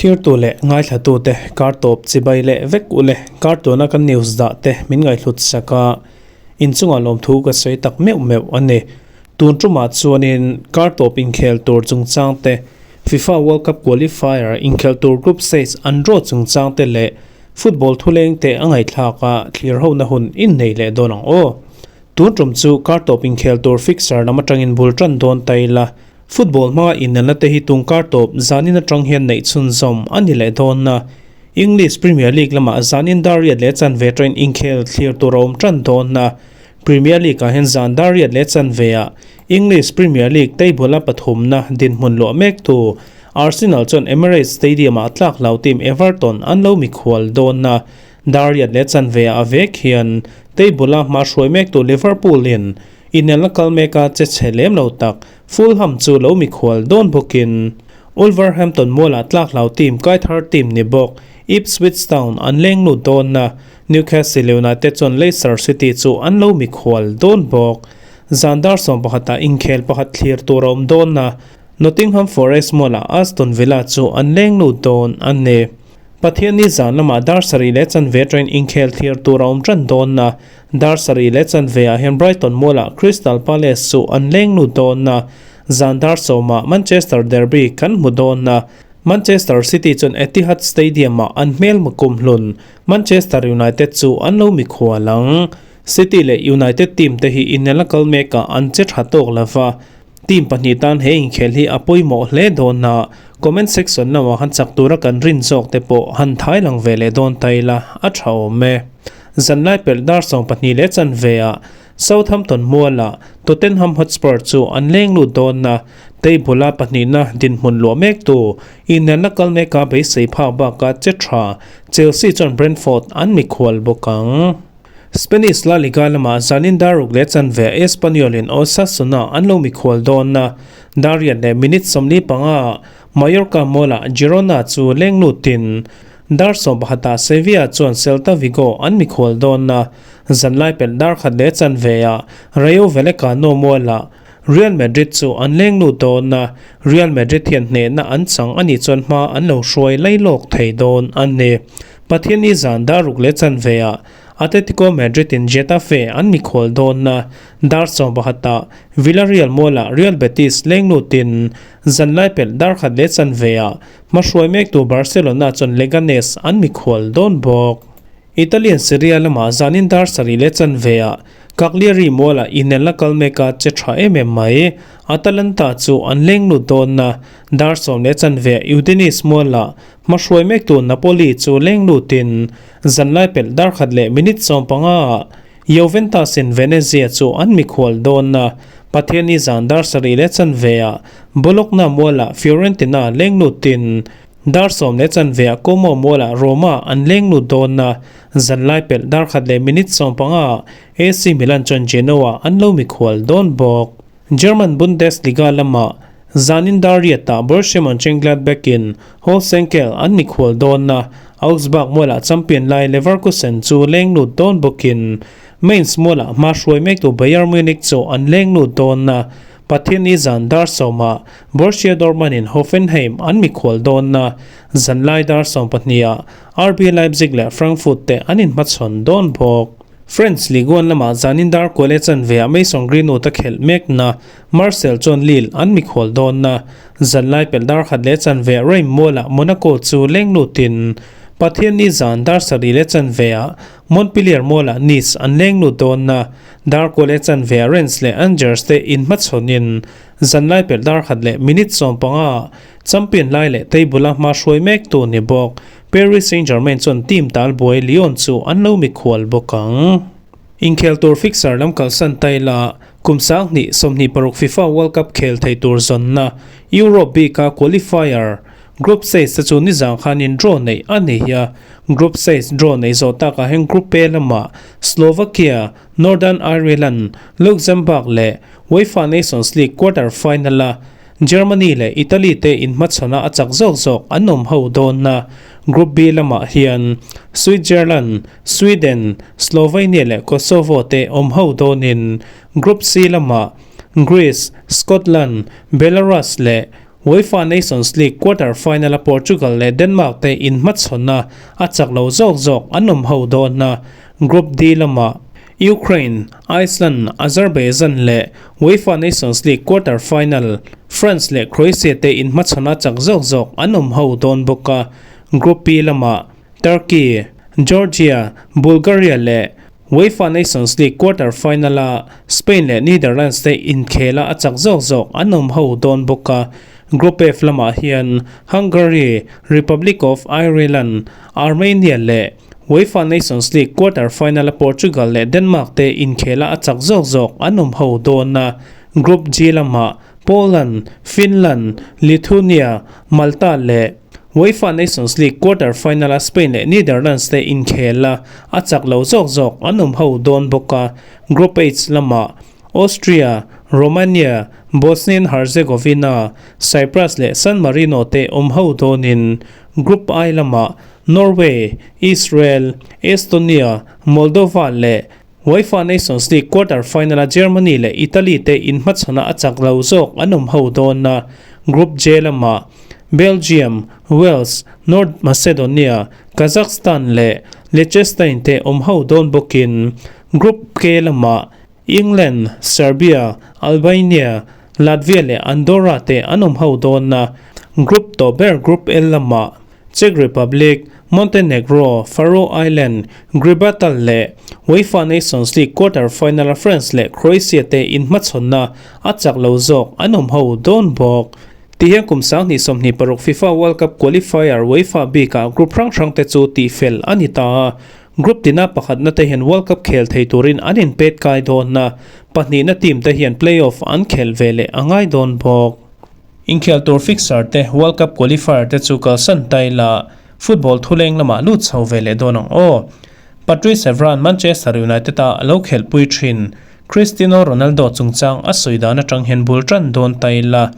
Thlirtu leh ngaithlatute kar tawp chibai leh vek u le. Kar tuna kan news dah te min ngaihhlut sak a, inchungah lawmthu ka sawi tak meuh meuh a ni. Tun tumah chuanin kar tawp inkhel tur chungchang te, FIFA World Cup qualifier inkhel tur group stage an draw chungchang te leh football thuleng te a ngaihthlak a thlir hona hun innei leh dawn ang aw. Tun tum chu kar tawp inkhel tur fixture lam atangin bul tan dawn ta ila. Football hmanga inelna te hi tung kar tawp zanin atang hian neih chhunzawm a ni leh dawn a. English Premier League lamah zanin dar riat leh chanve atangin inkhel thlir tur a awm tan dawn a. Premier League ah hian zan dar riat leh chanve ah English Premier League table a pathumna dinhmun luah mek tu Arsenal chuan Emirates Stadium ah tlak hlau team Everton an lo mikhual dawn a. Dar riat leh chanve ah a vek hian table a hma hruai mek tu Liverpool in Inelna kal meka che chhe lem lo tak Fulham chu lo mikhual dawn bawkin Wolverhampton mualah tlak hlau team kai thar team ni bawk Ipswich Town an leng lut dawn a, Newcastle United chuan Leicester City chu an lo mikhual dawn bawk. Zan dar 11 ah inkhel pakhat thlir tur a awm dawn a, Nottingham Forest mualah Aston Villa chu an leng lut dawn a ni. Pathianni zan lamah dar sarih leh chanve train inkhel thlir tur a awm tan dawn a, Dar sarih leh chanve ah hian Brighton mualah Crystal Palace chu an leng lut dawn a, zan dar sawmah Manchester Derby kan hmu dawn a, Manchester City chuan Etihad Stadium ah an hmelma kumhlun Manchester United chu an lo mikhual ang. City leh United team te hi inelna kal mekah an che tha tawk lova, team pahnih tan he inkhel hi a pawimawh hle dawn a, comment section lamah han chak tura kan rin zawk te pawh han thai lang ve leh dawn ta ila a tha awm e. Zanlai pelh dar 12 leh chanve ah Southampton mualah Tottenham Hotspur chu an leng lut dawn a, table-a pahnihna dinhmun luah mektu inelna kal meka beisei phak bakah che tha Chelsea chuan Brentford an mikhual bawk ang. Spanish La Liga lamah zanin dar ruk leh chanve Espanyol-in Osasuna an lo mikhual dawn a, dar riat leh minute 45 ah Mallorca mualah Girona chu leng lutin Dar 11 ah Sevilla chuan Celta Vigo an mikhual dawn a, zanlai pelh dar khat leh chanve ah Rayo Vallecano mualah Real Madrid chu an leng lut dawn a, Real Madrid hian hnehna an chang a nih chuan hma an lo hruai lai lawk thei dawn a ni. Pathianni zan dar ruk leh chanve ah Atletico Madrid in Getafe an mikhual dawn a, dar 11 ah Villarreal mualah Real Betis leng lutin zanlai pelh dar khat leh chanve ah Hmahruai mektu Barcelona chuan Leganes an mikhual dawn bawk. Italian Serie A lamah zanin dar sarih leh chanve ah Cagliari mualah inelna kal meka che tha em em mai. Atalanta chu an leng lut dawn a, dar 10 leh chanve ah Udinese mualah hmahruai mektu Napoli chu leng lutin zanlai pelh dar khat leh minute 15 ah Juventus in Venezia chu an mikhual dawn a, Pathianni zan dar sarih leh chanve ah Bologna mualah Fiorentina leng lutin dar 10 leh chanve ah Como mualah Roma an leng lut dawn a, zanlai pelh dar khat leh minute 15 ah AC Milan chuan Genoa an lo mikhual dawn bawk. German Bundesliga lamah zanin dar riatah Borussia Mönchengladbach in Holstenkel an mikhual dawn a, Augsburg mualah champion lai Leverkusen chu leng lut dawn bawkin Mainz mualah hma hruai mektu Bayern Munich chu an leng lut dawn a, Pathianni zan dar 10 ah Borussia Dortmund in Hoffenheim an mikhual dawn a, zanlai dar 12 ah RB Leipzig leh Frankfurt te an inhmachhawn dawn bawk. French Ligue 1 lamah zanin dar kual leh chanve ah Mason Greenwood a khelh mekna Marseille chuan Lille an mikhual dawn a, zanlai pelh dar khat leh chanve ah Reims mualah Monaco chu leng lutin Pathianni zan dar sarih leh chanve ah Montpellier mualah Nice an leng lut dawn a, dar kual leh chanve ah Rennes leh Angers te inhmachhawnin zanlai pelh dar khat leh minute 15 ah champion lai leh table a hma hruai mektu ni bawk. Paris Saint-Germain chuan team tal buai Lyon chu an lo mikhual bawk ang. Inkhel tur fixture lam kalsan ta ila, kum 2026 FIFA World Cup khel thei tur zawnna Europe bika qualifier group stage te chu nizang khanin draw neih a ni a. Group stage draw neih zawh takah hian Group A lamah Slovakia, Northern Ireland, Luxembourg leh UEFA Nations League quarter final-a Germany leh Italy te inhmachhawna a chak zawk zawk an awm ho dawn a, Group B lamah hian Switzerland, Sweden, Slovenia leh Kosovo te awm ho dawnin Group C lamah Greece, Scotland, Belarus leh UEFA Nations League quarter final-a Portugal leh Denmark te inhmachhawn a, a chak lo zawk zawk an awm ho dawn a. Group D lamah Ukraine, Iceland, Azerbaijan leh UEFA Nations League quarter final France leh Croatia te inhmachhawn a chak zawk zawk an awm ho dawn bawk a. Group P lamah Turkey, Georgia, Bulgaria leh UEFA Nations League quarter final-a Spain leh Netherlands te inkhela a chak zawk zawk an awm ho dawn bawk a. Group F lamah hian Hungary, Republic of Ireland, Armenia leh UEFA Nations League quarter final-a Portugal leh Denmark te inkhela a chak zawk zawk an awm ho dawn a. Group G lamah Poland, Finland, Lithuania, Malta leh UEFA Nations League quarter final-a Spain leh Netherlands te inkhel a, a chak lo zawk zawk an awm ho dawn bawk a. Group H lamah Austria, Romania, Bosnia and Herzegovina, Cyprus leh San Marino te awm ho dawnin Group I lamah Norway, Israel, Estonia, Moldova leh UEFA Nations League quarter final-a Germany leh Italy te inhmachhawnah a chak lo zawk an awm ho dawn a, Group J lamah Belgium, Wales, North Macedonia, Kazakhstan leh Liechtenstein te awm ho dawn bawkin Group K lamah England, Serbia, Albania, Latvia leh Andorra te an awm ho dawn a, Group tawh ber Group L lamah Czech Republic, Montenegro, Faroe Island, Gibraltar leh UEFA Nations League quarter final-a France leh Croatia te inhmachhawnna a chak lo zawk an awm ho dawn bawk. Ti hian kum 2026 FIFA World Cup qualifier UEFA bikah group hrang hrang te chu tihfel a ni ta a, group tina pakhatna te hian World Cup khel thei turin an inpet kai dawn a, pahnihna team te hian play-off an khelh ve leh a ngai dawn bawk. Inkhel tur fixer te World Cup qualifier te chu kalsan ta ila football thuleng lamah lut chho ve leh dawn ang aw. Patrice Evra'n Manchester United a lo khelhpui thin Cristiano Ronaldo chungchang a sawi dan atang hian bul tan dawn ta ila.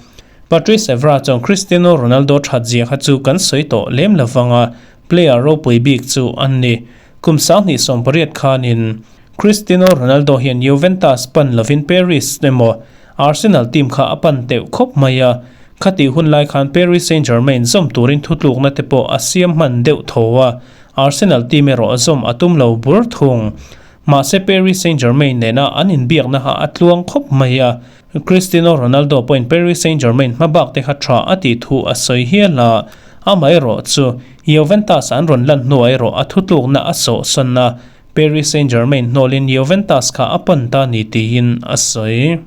Patrice Evra chuan Cristiano Ronaldo that zia kha chu kan sawi tawh lem lovang a, player ropui bik chu an ni. Kum 2018 khanin Cristiano Ronaldo hian Juventus pan lovin Paris emaw Arsenal team kha a pan teuh khawp mai a, khatih hun lai khan Paris Saint-Germain zawm turin thutlukna te pawh a siam hman deuh tho a, Arsenal team erawh zawm a tum lo bur thung. Mahse Paris Saint-Germain nena an inbiakna kha a tluang khawp mai a, Cristiano Ronaldo pawhin Paris Saint-Germain hmabak te kha tha a tih thu a sawi hial a, amaherawh chu Juventus an rawn lan hnuah erawh a thutlukna a sawhsawn a, Paris Saint-Germain hnawlin Juventus kha a pan ta ni tiin a sawi.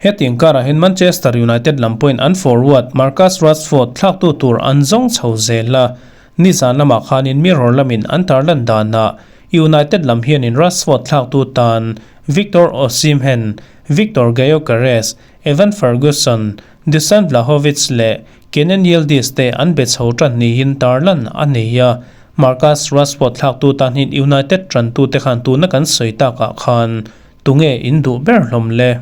Hetiang karah hian Manchester United lam pawhin an forward Marcus Rashford thlaktu tur an zawng chho zel a, nizan lamah khanin Mirror lamin an tarlan danah United lam hianin Rashford thlaktu tan Victor Osimhen, Victor Gyokeres, Evan Ferguson, Dusan Vlahovic leh Kenan Yildiz te an be chho tan niin tarlan a nei a. Marcus Rashford thlaktu tan hian United tantute khan tuna kan sawi takah khan tunge in duh ber hlawm le?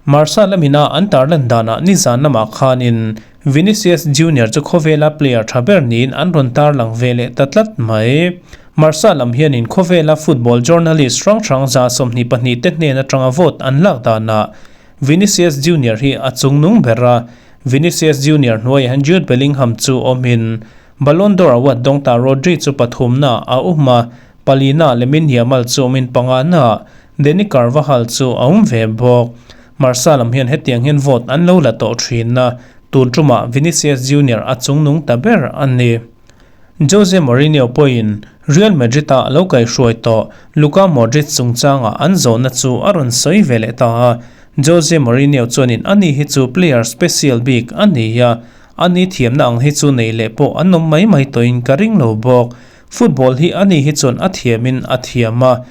Marca lamina an tarlan danah nizan lamah khanin Vinicius Junior chu khawvela player tha ber niin an rawn tarlang ve leh ta tlat mai. Marca lam hianin khawvela football journalist hrang hrang 22 te hnen atanga vote an lak danah Vinicius Junior hi a chungnung ber a, Vinicius Junior hnuaiah hian Jude Bellingham chu awmin Ballon d'Or award dawng ta Rodri chu pathumna a awm a, palina Lamine Yamal chu awmin pangana Dani Carvajal chu a awm ve bawk. Marca lam hian hetiang hian vote an lo la tawh thin a, tun tumah Vinicius Junior a chungnung ta ber a ni. Jose Mourinho pawhin Real Madrid-a lo kaihruai tawh Luka Modric chungchanga an zawhna chu a rawn sawi ve leh ta a, Jose Mourinho chuanin ani hi chu player special bik a ni a, ani thiamna ang hi chu nei leh pawh an awm mai mai tawhin ka ring lo bawk. Football hi ani hi chuan a thiamin a thiam a,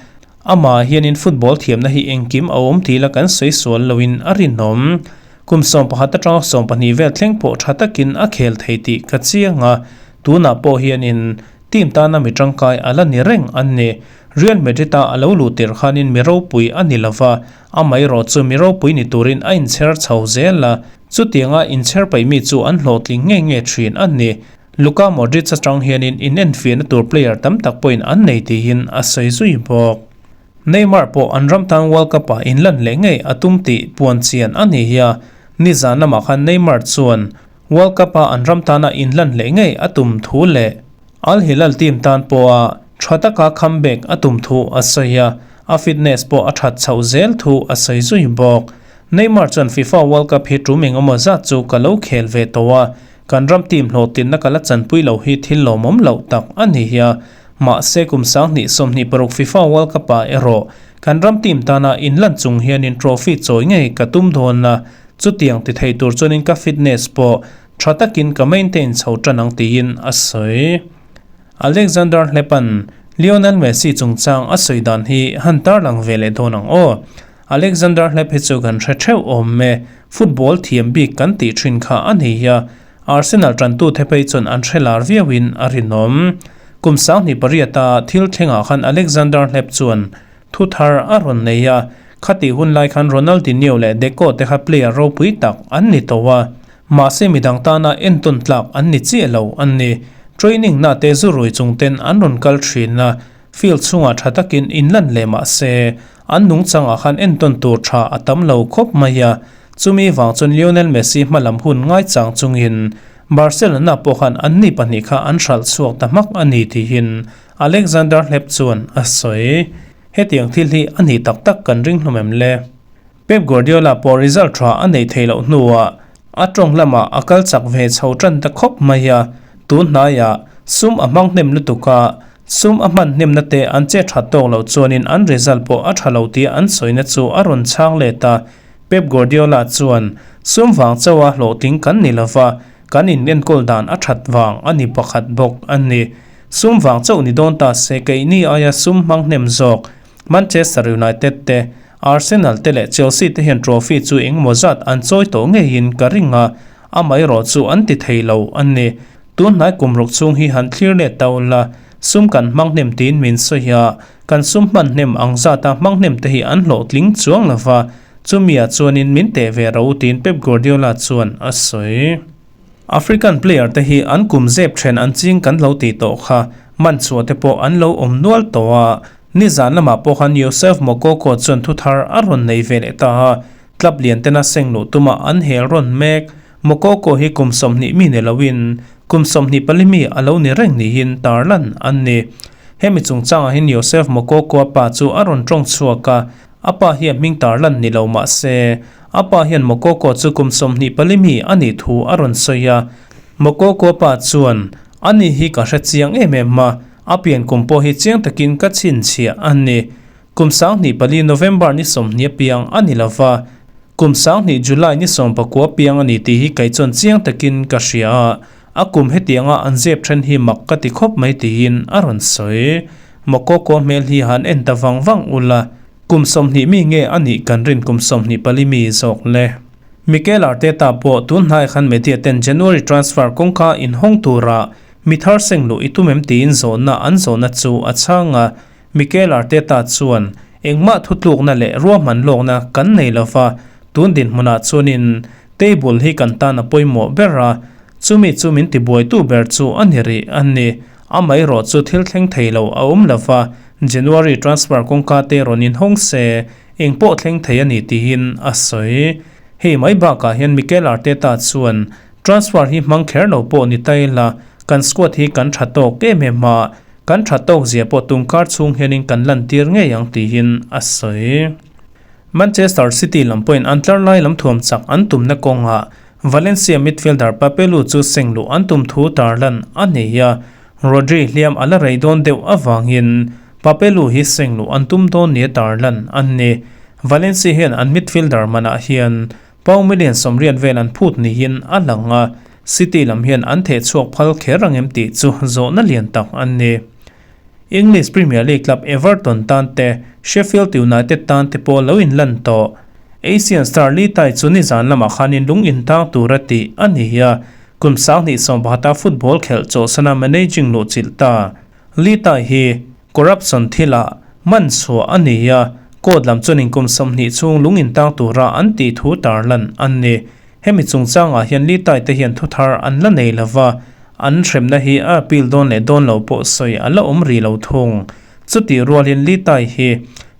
amah hianin football thiamna hi engkim a awm tih la kan sawi sual loin a rinawm. Kum 11 atanga 12 vel thleng pawh tha takin a khel thei tih ka chiang a, tunah pawh hianin team tana mi tangkai a la ni reng an ni. Real Madrid-a a lo luh tirh khanin mi ropui a ni lova, amaherawh chu mi ropui ni turin a inchher chho zel a, chutianga inchher paih mi chu an hlawhtling nge nge thin a ni. Luka Modric atang hianin inenfiahna tur player tam tak pawhin an nei tiin a sawi zui bawk. Neymar pawh an ram tan World Cup-ah inlan leh ngei a tum tih puan chian a ni hi a, nizan lamah khan Neymar chuan. World Cup-a an ram tana inlan leh ngei a tum thu leh Al Hilal team tan pawha tha taka comeback a tum thu a sawi a, a fitness pawh a that chhoh zel thu a sawi zui bawk. Neymar chuan FIFA World Cup hi tum engemaw zat chu ka lo khel ve tawh a, kan ram team hlawhtlinna ka la chanpui lo hi thil lawmawm loh tak a ni a, mahse kum 2026 FIFA World Cup-ah erawh kan ram team tana inlan chung hianin trophy chawi ngei ka tum dawn a, chutiang ti thei tur chuanin ka fitness pawh Tha takin ka maintain chho tan ang tiin a sawi. Alexander Hlepan Lionel Messi chungchang a sawi dan hi han tarlang ve leh dawn ang aw. Alexander Hlep hi chu kan hre theuh awm e, football thiam bik kan tih thin kha a ni a, Arsenal tantute phei chuan an hre lar viauin a rinawm. Kum 28 a thil thlengah khan Alexander Hlep chuan thu thar a rawn nei a, khatih hun lai khan Ronaldinho leh Deco te kha player ropui tak an ni tawh a, Mahse midang tana entawn tlak an ni chiah lo an ni. Training na te zu rui chung ten an rawn kal thin a, field chhungah tha takin inlan leh mahse an nungchangah khan entawn tur tha a tam lo khawp mai a. Chumi vang chuan Lionel Messi hmalam hun ngaichang chungin Barcelona pawh khan anni pahnih kha an hralh chhuak ta hmak a ni tiin Alexander Hlep chuan a sawi. Hetiang thil hi a ni tak tak kan ring hlawm em le? Pep Guardiola pawh result tha a neih theih loh hnuah a tawng lamah a kal chak ve chho tan ta khawp mai a, tun hnaiah sum a hmang hnem lutuk a, sum a hman hnemna te an che that tawk loh chuanin an result pawh a tha lo tih an sawina chu a rawn chhang let a. Pep Guardiola chuan, Sum vang chauha hlawhtling kan ni lova, kan inenkawl dan a that vang a ni pakhat bawk a ni. Sum vang chauh ni dawn ta se keini aia sum hmang hnem zawk Manchester United te, Arsenal te leh Chelsea te hian trophy chu engemaw zat an chawi tawh ngeiin ka ring a, amaherawh chu an ti thei lo a ni. Tun hnai kum ruk chhung hi han thlir let ta ula, sum kan hmang hnem tiin min sawi a, kan sum hman hnem ang zata hmang hnem te hi an hlawhtling chuang lo va, chumi-ah chuanin min teh ve ro tiin Pep Guardiola chuan a sawi. African player te hi an kum zep then an ching kan lo tih tawh kha, man chhuah te pawh an lo awm nual tawh a, Nizan lamah pawh khan Youssef Moukoko chuan thu thar a rawn nei ve leh ta a, club lian tena seng luh tuma an hel rawn mek. Moukoko hi kum 20 mi ni loin kum 24 mi a lo ni reng niin tarlan an ni. Hemi chungchangah hian Youssef Moukoko-a pa chu a rawn tawng chhuak a, a pa hi a hming tarlan ni lo mah se, a pa hian Moukoko chu kum 24 mi a nih thu a rawn sawi a. Moukoko-a pa chuan, Ani hi ka hre chiang em em a, a pian kum pawh hi chiang takin ka chhinchhiah a ni. Kum 24 November ni 20 piang a ni lova, kum 20 July ni 19 piang a ni tih hi kei chuan chiang takin ka hria a, a kum hetianga an zep then hi mak ka ti khawp mai tiin a rawn sawi. Mokoko hmel hi han en ta vang vang ula, kum 20 mi nge a nih kan rin kum 24 mi zawk le. Mikel Arteta pawh tun hnaiah khan media ten January transfer kawngka inhawng tura mi thar seng luh i tum em tiin zawhna an zawhna chu a chhang a. Mikel Arteta chuan, Engmah thutlukna leh ruahman lawkna kan nei lova, tun dinhmunah chuanin table hi kan tan a pawimawh ber a, chumi chu min tibuaitu ber chu a ni rih a ni. Amaherawh chu thil thleng thei lo a awm lova, January transfer kawngka te rawn inhawng se, Eng pawh thleng thei a ni tiin a sawi. Hei mai bakah hian Mikel Arteta chuan transfer hi hmang kher lo pawh ni ta ila, kan squad hi kan tha tawk em em a, kan tha tawk zia pawh tungkar chhung hianin kan lantir ngei ang tiin a sawi. Manchester City lam pawhin an tlar lai lam thuam chak an tumna kawngah Valencia midfielder Papelu chu seng luh an tum thu tarlan a nei a, Rodri hliam a la rei dawn deuh avangin Papelu hi seng luh an tum dawn nia tarlan an ni. Valencia hian an midfielder manah hian Pau million 80 vel an phut niin a lang a, City lam hian an theh chhuak phal kher ang em tih chu zawhna lian tak an ni. English Premier League club Everton tan te, Sheffield United tan te pawh lo inlan tawh. Asian star Li Tai chu nizan lamah khanin lung intang tura tih a ni a, kum 2018 football khelh chawhsana managing luhchilh ta. Li Tai hi corruption thilah man chhuah a ni a, court lam chuanin kum 20 chhung lung intang tura an tih thu tarlan an ni. Hemi chungchangah hian Li Tai te hian thuthar an la nei lova, an hremna hi a appeal dawn leh dawn lo pawh sawi a la awm rih lo thung. Chutih rualin Li Tai hi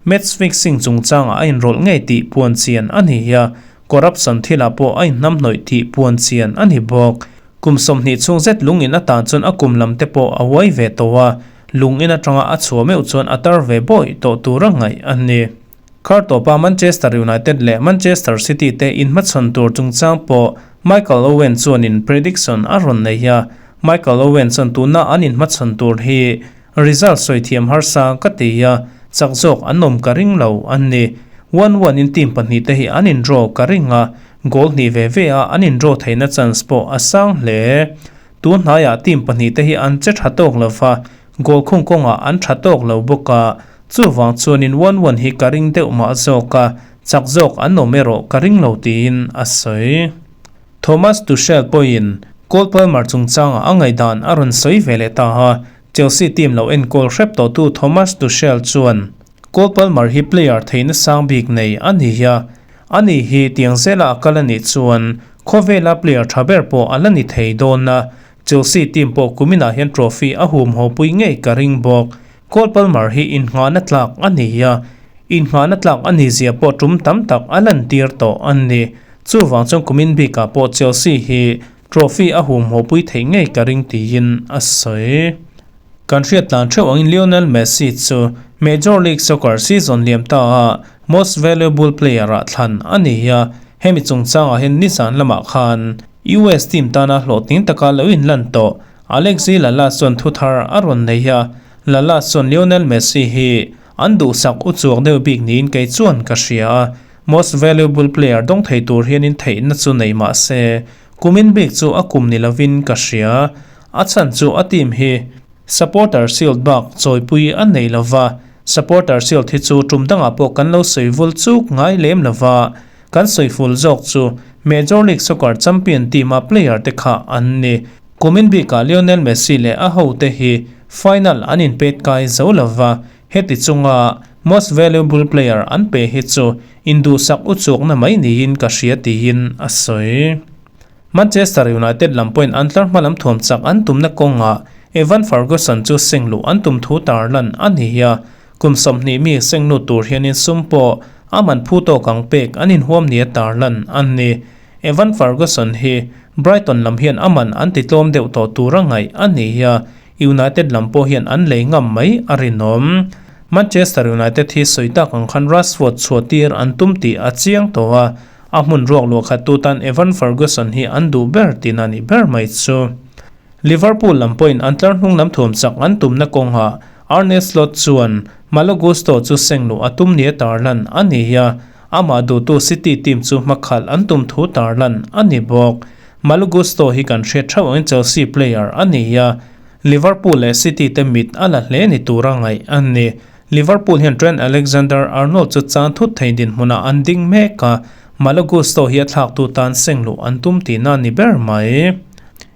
match fixing chungchangah a inrawlh ngei tih puan chian a ni a. Corruption thilah pawh a inhnamhnawih tih puan chian a ni bawk. Kum 20 chhung zet lungin atan chuan a kum lam te pawh a uai ve tawh a, lungin atanga a chhuah meuh chuan a tar ve bawih tawh tur a ngaih a ni. Kar tawpa Manchester United leh Manchester City te inhmachhawn tur chungchang pawh Michael Owen chuanin prediction a rawn nei a, Michael Owen chuan tuna an inhmachhawn tur hi result sawi thiam harsa ka ti a, chak zawk an awm ka ring lo a ni. 1-1 in team pahnihte hi an in draw ka ring a, goal hnih ve ve a an in draw theihna chance pawh a sang hle. Tun hnaiah team pahnihte hi an che tha tawk lo va, goal khung kawngah an tha tawk lo bawk a, chuvang chuanin 1-1 hi ka ring deuh mah zawk a, chak zawk an awm erawh ka ring lo tiin a sawi. Thomas Tuchel pawhin Cole Palmer chungchangah a ngaihdan a rawn sawi ve leh ta a, Chelsea team lo enkawl hrep tawhtu Thomas Tuchel chuan, Cole Palmer hi player theihna sang bik nei a ni a, ani hi tiang zela a kal a nih chuan khawvela player tha ber pawh a la ni thei dawn a, Chelsea team pawh kuminah hian trophy a hum hawpui ngei ka ring bawk. Cole Palmer hi innghahna tlak a ni a, innghahna tlak a ni zia pawh tum tam tak a lantir tawh a ni. Chuvang chuan kumin bikah pawh Chelsea hi trophy a hum hawpui theih ngei ka ring tiin a sawi. Kan hriat tlan theuh angin Lionel Messi chu Major League Soccer season liam ta a Most Valuable Player ah thlan a ni a, hemi chungchangah hian nizan lamah khan US team tana hlawhtling taka lo inlan tawh Alexi Lalas chuan thu thar a rawn nei a, Lalas chuan Lionel Messi hi an duhsak u chuak deuh bik niin kei chuan ka hria a, Most Valuable Player dawng thei tur hianin theihna chu nei mah se, kumin bik chu a kum ni lovin ka hria. A chhan chu a team hi Supporter Shield bak chawipui a nei lova, Supporter Shield hi chu tum dangah pawh kan lo sawi vul chuk ngai lem lova, kan sawi ful zawk chu Major League Soccer champion team a player te kha an ni. Kumin bikah Lionel Messi leh a hote hi final an inpet kai zo lova, heti chunga Most Valuable Player an pe hi chu induhsak u chukna mai niin ka hria tiin a sawi. Manchester United lam pawhin an tlar hma lam thuam chak an tumna kawngah Evan Ferguson chu seng luh an tum thu tarlan a ni a, kum 20 mi seng lut tur hianin sum pawh a man phu tawk ang pek an inhuam nia tarlan a ni. Evan Ferguson hi Brighton lam hian a man an ti tlawm deuh tawh tur a ngaih a ni a, United lam pawh hian an lei ngam mai a rinawm. Manchester United hi sawi tak ang khan Rashford chhuah tir an tum tih a chiang tawh a, A hmun ruak luah khat tu tan Evan Ferguson hi an duh ber tihna a nih ber mai chu. Liverpool lam pawhin an tlar hnung lam thuam chak an tumna kawngah Arne Slot chuan Malo Gusto chu seng luh a tum nia tarlan a ni a, amah duhtu City team chu hmakhalh an tum thu tarlan a ni bawk. Malo Gusto hi kan hriat theuh angin Chelsea player a ni a, Liverpool leh City te mit a la hle ni tura ngaih a ni. Liverpool hian Trent Alexander-Arnold chu chan thut thei dinhmunah an ding mek a, Malo Gusto hi a thlaktu tan seng luh an tum tihna a ni ber mai.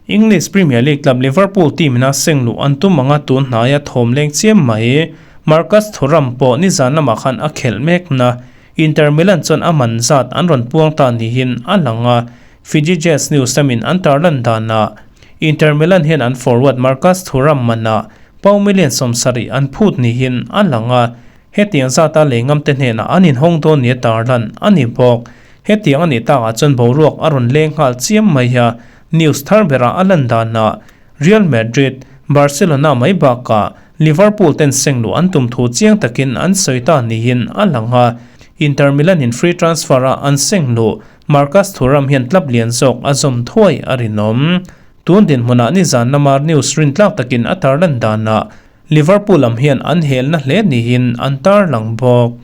English Premier League club Liverpool team-in a seng luh an tum anga tun hnaia thawm leng chiam mai. Marcus Thuram pawh nizan lamah khan a khelh mek na. Inter Milan chuan a man zat an rawn puang ta niin a lang a, Fiji Jazz News lamin an tarlan danah Inter Milan hian an forward Marcus Thuram manah Pau million 70 an phut niin a lang a, hetiang zata lei ngamte hnenah an inhawng dawn nia tarlan a ni bawk. Hetiang a nih takah chuan boruak a rawn leng nghal chiam mai a, news thar berah a lan danah Real Madrid, Barcelona mai bakah Liverpool ten seng luh an tum thu chiang takin an sawi ta niin a lang a, Inter Milan in free transfer a an seng luh Marcus Thuram hian club lian zawk a zawm thuai a rinawm. Tun dinhmunah nizan lamar news rintlak takin a tarlan danah Liverpool lam hian an helna hle niin an tarlang bawk.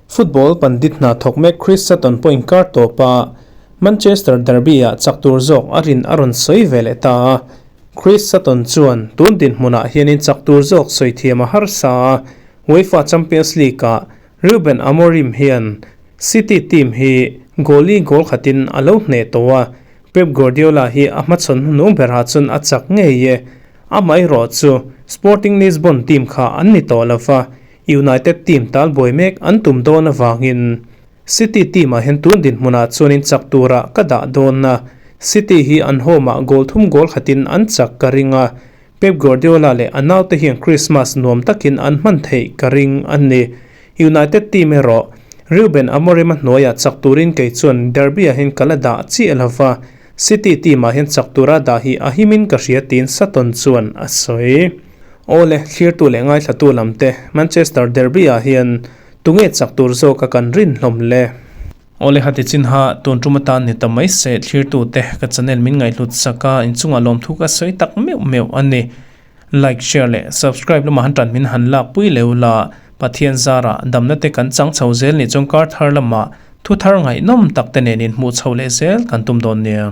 Football pandit hna thawk mek Chris Sutton pawh inkar tawp a, Manchester derby-ah chak tur zawk a rin a rawn sawi ve leh ta a. Chris Sutton chuan tun dinhmunah hianin chak tur zawk sawi thiam a harsa a, UEFA Champions League-ah Ruben Amorim hian City team hi goal-i goal khatin a lo hneh tawh a, Pep Guardiola hi a hmachhawn hnung berah chuan a chak ngei e. Amaherawh chu Sporting Lisbon team kha an ni tawh lova, United team talbuai mek an tum dawn avangin City team ah hian tun dinhmunah chuanin chak turah ka dah dawn a, City hi an home ah goal thum goal khatin an chak ka ring a, Pep Guardiola leh a naute hian Christmas nuam takin an hman theih ka ring a ni. United team erawh Ruben Amorim-a hnuaiah chak turin kei chuan Derby-ah hian ka la dah chiah lo va, City team-ah hian chak tura dah hi a himin ka hria tiin Sutton chuan a sawi. Awle, thlirtu leh ngaithlatu lamte Manchester Derby-ah hian tunge chak tur zawka kan rin hlawm le? Awle hati chin ha tun tum atan ni ta mai se thlirtute ka channel min ngaihhlut sak a, inchungah lawmthu ka sawi tak meuh meuh a ni. Like, share leh subscribe lamah han tan min han lak pui leu la, Pathian zarah damna te kan chang chho zel nih chuan kar thar lamah thu thar ngaihnawm tak te nen inhmuh chho leh zel kan tum dawn nia.